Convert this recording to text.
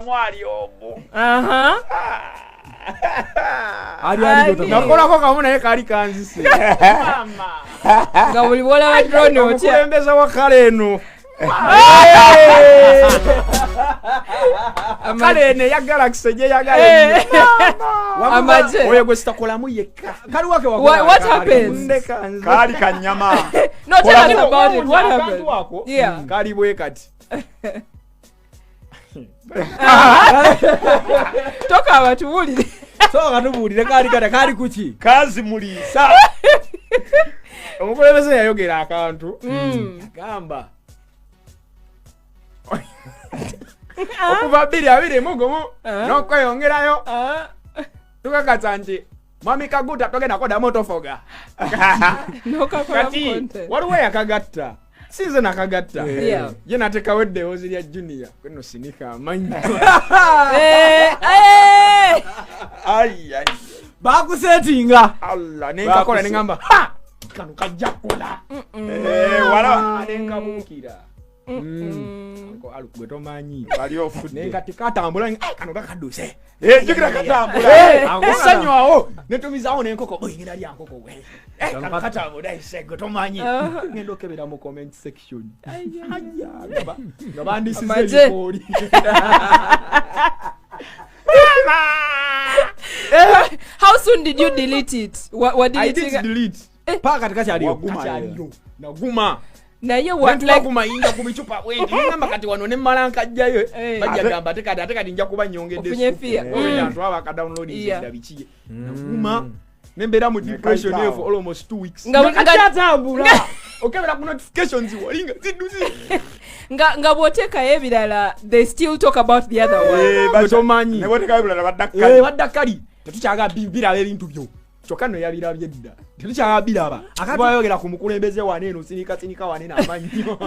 Mwali omu. Ali ali Ani? Nakolako kamu naye kaali kanzise. Mama. Nga buli bwolaba drone otya. Omukulembeze wa kale eno. Kale eno eya Galaxy gyeyagala ennyo. Amagye. Oyo gwe sitakolamu yekka. Kaliwake. What happens? Ndeka nze. Kaali kanyama. No, tell us about it. What Akantu happened? ako Yeah. kali bwe kati. Tokaaba, tubuulire. Soka tubuulire, kaali kata kaali kuki? Kazimuliisa. Omukulembeze yayogera akantu. Gamba okuva 2021 n'okweyongerayo tukakasa nti Mwami Kaguta togenda koddamu tofoga. Nokakolamu Kati content. waliwo eyakagatta, si nze nakagatta. Ye nateekawo eddoboozi lya Junior kweno sinika amannya. Eh, eh. Ai, ai. Bakusetinga. Allah, nenkakola neŋamba, ha, kano kajja kukola. Eh, wala. Nenkabuukira. Uncle Alu, gwe tomanyi. Wali ofudde. Nenkati katambula, "Ai, kano gakadduse." Eh, jjukira katambula. Essanyu awo netumizawo n'enkoko, oyingira lya nkoko we. Eh, kano katambula ise, gwe tomanyi. Ngenda okebera mu comment section. Aya, nga bandisiza Amagye. ebikooli. How soon did you delete it? Wa I deleting didn't delete. Paka kati kakyaliyo. Waguma. Kakyaliyo. Naguma. Naye what, Nentuka like ku mayinja ku bicupa bwenti. Nengamba kati wano ne mmala nkajjayo. Eh. Bajja gamba ate kati nja kuba nnyongedde Ofunye essupu. fear. Already abantu aba bakadownloading edda biki. Naguma. Nembeera mu depression Nekayitawo. eyo for almost 2 weeks. Nga Kakyatambula. Okebera ku notifications wali nga zidduze. Nga bw'oteekayo ebirala, they still talk about the other one. Eh, Gwe tomanyi. Ne bwotekayo bulala badda Eh, kali. badda kali tetukyaga biraba ebintu byo, kyokka nno yabirabye dda, tetukyaga biraba. Kuba yogera ku mukulembeze wane eno sinika sinika wane n'amannyo.